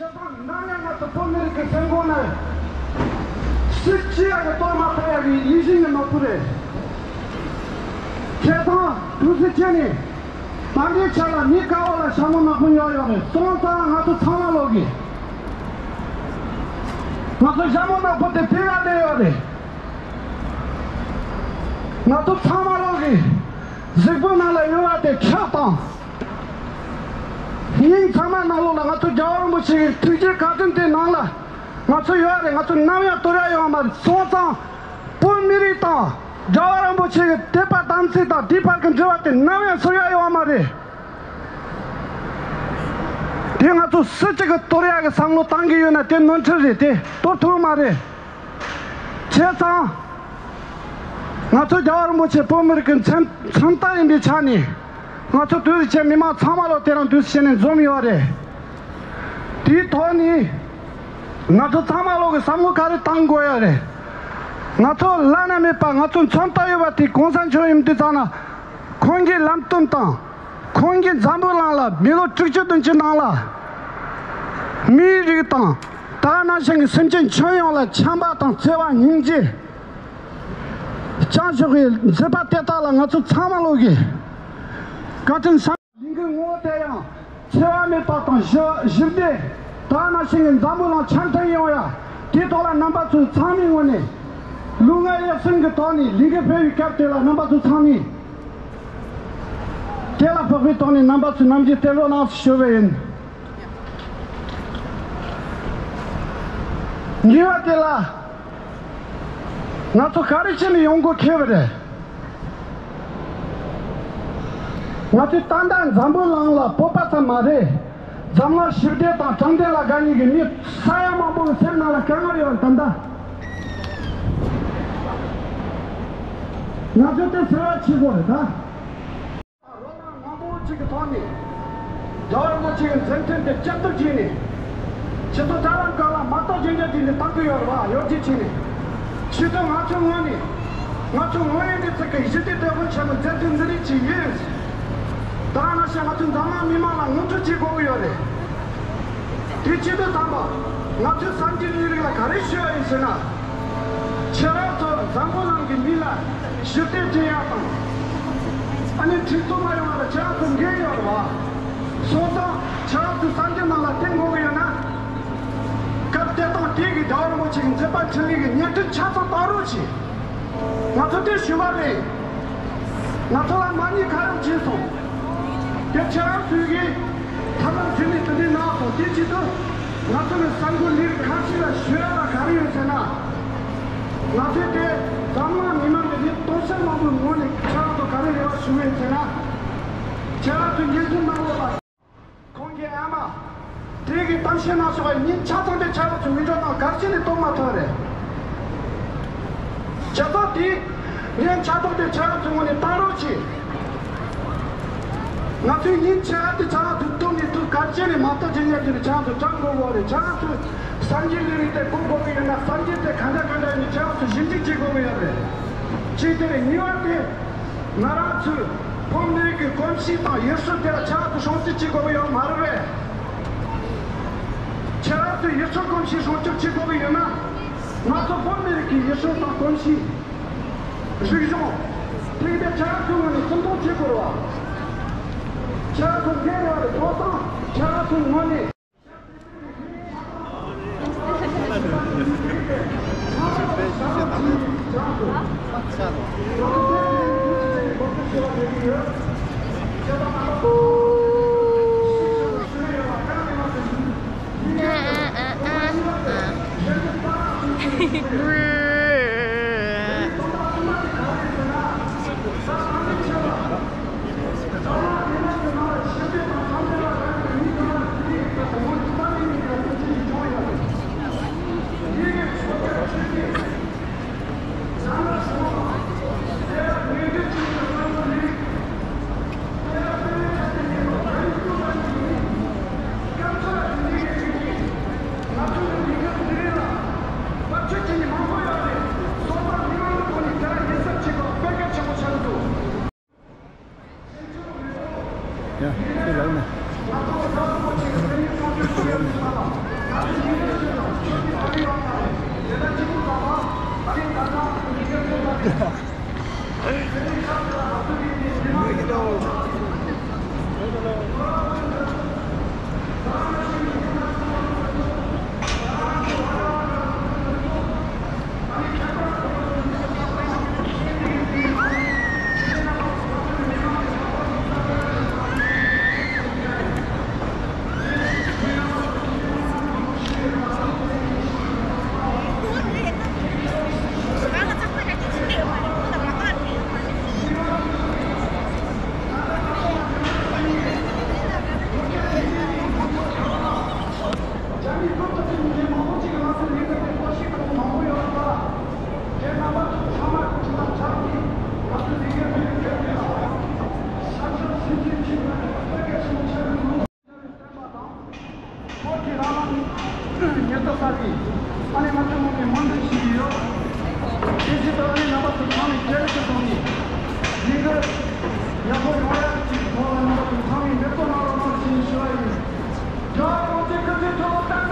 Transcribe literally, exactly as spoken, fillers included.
ནམ་ཡང་ང་ཚོ་བོད་མི་རིགས་ཀྱི་སེམས་ཁོང་ན་སུ་གཅིག་ཡང་གཏོར་མ་ཐུབ་ཡག་གི་ཡིད་བཞིན་གྱི་ནོར་བུ་རེད། བྱས་ཙང་དུས་ཚོད་ཁྱེར་ནས་ད་ལྟའི་ཆ་ལ་མི་ག་བ་ལ་ཞྭ་མོ་ནག་པོ་ཡོད་ཡོད་རེད། སོང་ཙང་ང་ཚོ་ཚང་མ་ལོག་གི། ང་ཚོ་ཞྭ་མོ་ནག་པོ་དེ་དེ་ག་ལས་ཡོད་རེད། ང་ཚོ་ཚང་མ་ལོག་གི། གཟིགས་པོ་ནང་ལ་ཡོད་པ་དེ་ཁྱབ་དང་། སྙིང་ཚང་མ་ནང་ལོགས་ལ་ང་ཚོ་རྒྱལ་བ་རིན་པོ་ཆེ་གི་ཐུགས་རྗེ་བཀའ་དྲིན་དེ་ནང་ལ་ང་ཚོ་ཡོད་རེད། ང་ཚོ་ནམ་ཡང་གཏོར་ཡ་ཡོད་མ་རེད། སོང་ཙང་བོད་མི་རིགས་དང་རྒྱལ་བ་རིན་པོ་ཆེ་གི་དད་པ་དམ་ཚིག་དང་དེའི་བར་གྱི་འབྲེལ་བ་དེ་ནམ་ཡང་གསོ་ཡ་ཡོད་མ་རེད། དེ་ང་ཚོ་སུ་གཅིག་གིས་གཏོར་ཡ་གི་བསམ་བློ་བཏང་གི་ཡོད་ན་དེ་ནོར་འཁྲུལ་རེད། དེ་གཏོར་ཐུབ་མ་རེད། བྱས་ཙང་། ང་ཚོ་རྒྱལ་བ་རིན་པོ་ཆེ་བོད་མི་རིགས་ཀྱི་མཚན་མཚོན་རྟགས་ཡིན་པའི་ཆ་ནས། ང་ཚོ་དུས་རྒྱུན་མི་མང་ཚང་མ་ལོ་དེ་རིང་དུས་བྱས་ནས་འཛོམས་ཡོད་རེད། དེའི་ཐོག་ནས། ང་ཚོ་ཚང་མ་ལོ་གི་བསམ་བློ་ག་རེ་བཏང་དགོས་ཡོད་རེད། ང་ཚོ་བླ་ན་མེད་པ་ང་ཚོ་མཚོན་རྟགས་ཡོད་པ་དེ་གོང་ས་མཆོག་ཡིན་དུས་ཙང་ན། ཁོང་གི་ལམ་སྟོན་དང་། ཁོང་གིས་འཛམ་བུ་གླིང་ལ་མི་ལོ་དྲུག་ཅུ་བདུན་ཅུ་ནང་ལ། མིའི་རིགས་དང་། ད་ག་ནང་བཞིན་གྱི་སེམས་ཅན་ཁྱོན་ཡོངས་ལ་བྱམས་པ་དང་བརྩེ་བ་སྙིང་རྗེ། བཅངས་ཆོག་གི་མཛད་པ་དེ་དག་ལ་ང་ཚོ་ཚང་མ་ལོག་གི། བཀའ་དྲིན་བསམ། ལས་འགུལ་ངོ་བོ་དེ་ཡང་འཚེ་བ་མེད་པ་དང་ཞི་ཞི་བདེ། ད་ག་ནང་བཞིན་གྱི་འཛམ་བུ་གླིང་འཆམ་མཐུན་ཡོང་ཡ། དེའི་ཐོག་ལ་རྣམ་པ་ཚོས་ཚང་མའི་ངོས་ནས། ལུས་ངག་ཡིད་གསུམ་གྱི་ཐོག་ནས་ལས་འགུལ་སྤེལ་བའི་སྐབས་དེ་ལ་རྣམ་པ་ཚོ་ཚང་མས། དེ་ལ་དཔག་པའི་ཐོག་ནས་རྣམ་པ་ཚོའི་རྣམ་འགྱུར་བསྟན་རོགས་གནང་ཞུ་བ་ཡིན། གཉིས་པ་དེ་ལ། ང་ཚོ་ག་རེ་བྱས་ནས་ཡོང་སྒོ་ཁེལ་བ་རེད། ང་ཚོས་ད་ལྟ་འཛམ་བུ་གླིང་ལ་བོད་པ་ཙམ་མ་རེད། འཛམ་གླིང་ཞི་བདེ་དང་དྲང་བདེན་ལ་དགའ་ནས་ཀྱི་མི་ས་ཡ་མང་པོ་གི་སེམས་ནང་ལ་དཀའ་ངལ་ཡོད་ད་ལྟ། ང་ཚོས་དེ་སེལ་བ་བྱེད་དགོས་རེད་ད། རོགས་རམ་མང་པོ་ཅིག་གི་ཐོག་ནས། རྒྱལ་བ་རིན་པོ་ཆེ་གི་མཛད་འཕྲིན་དེ་བསྐྱར་ཟློས་བྱས་ནས། སྤྱི་ཚོགས་དྲ་ལམ་སྒང་ལ་མ་གཏོགས་གཞན་འགྱུར་དེ་འདྲ་བཏང་གི་ཡོད་རེད་བ། ཡོ་བྱད་བྱས་ནས། ཆེད་དུ་ང་ཚོའི་ངོས་ནས། ང་ཚོ་ངོ་ཡོད་མི་ཚོ་གི་ཞི་བདེ་དོན་དག་ཆེད་དུ་མཛད་འཕྲིན་འདི་རིགས་ཅིག་ཡིན། ད་ག་ནང་བཞིན་ང་ཚོ་འཛམ་གླིང་མི་མང་ལ་ངོ་སྤྲོད་བྱེད་དགོས་ཀྱི་ཡོད་རེད། དེ་ཆེད་དུ་དམ་པ། ང་ཚོས་གསར་འགྱུར་ལས་རིགས་ལ་ག་རེ་ཞུ་ཡ་ཡིན་ཟེར་ན། ཁྱེད་རང་ཚོ་འཛམ་བུ་གླིང་གི་མི་ལ་ཞི་བདེ་སྤྲད་ཡག་དང་། ཨ་ནི་འཁྲུག་རྩོད་མ་ཡོང་བ་ལ་ཁྱེད་རང་ཚོ་འགན་ཡོད་རེད་བ། སོང་ཙང་ཁྱེད་རང་ཚོས་གསར་འགྱུར་ནང་ལ་བསྟན་དགོས་ཀྱི་ཡོད་ན། སྐབས་དེ་དང་དེ་གི་རྒྱལ་བ་རིན་པོ་ཆེ་གི་མཛད་པ་འཕྲིན་ལས་ཀྱི་བརྙན་འཕྲིན་ཆ་ཚང་བཏང་རོགས་གྱིས། ང་ཚོ་དེ་ཞུ་བ་རེད། ང་ཚོ་ལ་མ་ཉེས་ཁ་གཡོགས་བྱས་སོང་། དེ་ཁྱེད་རང་ཚོས་ཀྱིས་ཐབས་ལམ་བརྒྱུད་ནས་དེ་འདྲའི་གནང་སོང་། དེ་བྱེད་དུས། ང་ཚོ་ནི་གསར་འགོད་ལས་རིགས་ཁག་ཅིག་ལ་ཞུ་ཡ་ལ་ག་རེ་ཡོད་ཟེར་ན། ང་ཚོས་དེ་འཛམ་གླིང་མི་མང་གི་མི་སྟོང་ཕྲག་མང་པོའི་ངོས་ནས་ཁྱེད་རང་ཚོ་ག་རེ་རེ་བ་ཞུ་གི་ཡོད་ཟེར་ན། ཁྱེད་རང་ཚོས་ཉན་ཐུབ་མ་དགོས་པ། ཁོང་གི་ཨ་མ། དེ་གི་གཏམ་བཤད་གནང་ཕྱོགས་ཉིན་ཆ་ཚང་དེ་ཆ་ལག་ཚོ་མི་འགྲོ་དང་གར་ཕྱིན་ནས་གཏོང་མ་ཐུབ་རེད། བྱས་ཙང་དེ་ཉིན་ཆ་ཚང་དེ་ཆ་ལག་ཚོ་ངོས་ནས་བཏང་རོགས་གྱིས། ང་ཚོས་ཉིན་ཆ་ལག་དེ་ཆ་ལག་ཚོ་གཏོང་ནས་དུ་གར་ཕྱིན་ནས་མ་གཏོགས་ཇེ་ཉེ་དེ་ཆ་ལག་ཚོ་སྤྲང་དགོས་དགོས་རེད། ཆ་ལག་ཚོས་གསར་འགྱུར་ལས་རིགས་དེ་གོ་དགོས་ཀྱི་ཡོད་ན་གསར་འགྱུར་དེ་ག་འདྲ་ག་འདྲ་ཡིན་ཆ་ལག་ཚོས་ཞིབ་འཇུག་བྱེད་དགོས་ཀྱི་ཡོད་རེད། གཅིག་དེ་རེད། གཉིས་པ་དེ། ང་རང་ཚོས་བོད་མི་རིགས་ཀྱི་གོམས་གཤིས་དང་ཡུལ་སྲོལ་དེ་ལ་ཁྱེད་རང་ཚོས་སྲུང་བརྩི་བྱེད་དགོས་ཀྱི་ཡོད་མ་རེད་པས། ཁྱེད་རང་ཚོས་ཡུལ་སྲོལ་གོམས་གཤིས་སྲུང་སྐྱོབ་བྱེད་དགོས་ཀྱི་ཡོད་ན། ང་ཚོ་བོད་མི་རིགས་ཀྱི་ཡུལ་སྲོལ་དང་གོམས་གཤིས། རིག་གཞུང་། དེ་འདྲ་ཁྱེད་རང་ཚོའི་ངོས་ནས་སྲུང་སྐྱོབ་བྱེད་དགོས་རེད་བ། ཁྱེད་རང་ཚོ་འགན་རེད་བ་རེད། ཐོག་མཐའ་ཁྱེད་རང་ཚོའི་ངོས་ནས། ཉེར་ལྔ་པ་ཚོ་ཚང་མས་བརྗེ་རེས་ཀྱི་ཐོག་ནས་ཉིན་དཀར་ཡག་པོ་ཡོང་ཡག་གི་ཚོགས་ལ་རྣམ་པ་ཚོ་ཚང་མས་འབད་བརྩོན་གནང་རོགས་གནང་ཞེས་ཞུ་བ་ཡིན། རྒྱལ་བ་རིན་པོ་ཆེ་སྐུ་ཚེ་ཁྲི་ལོ་བརྟན།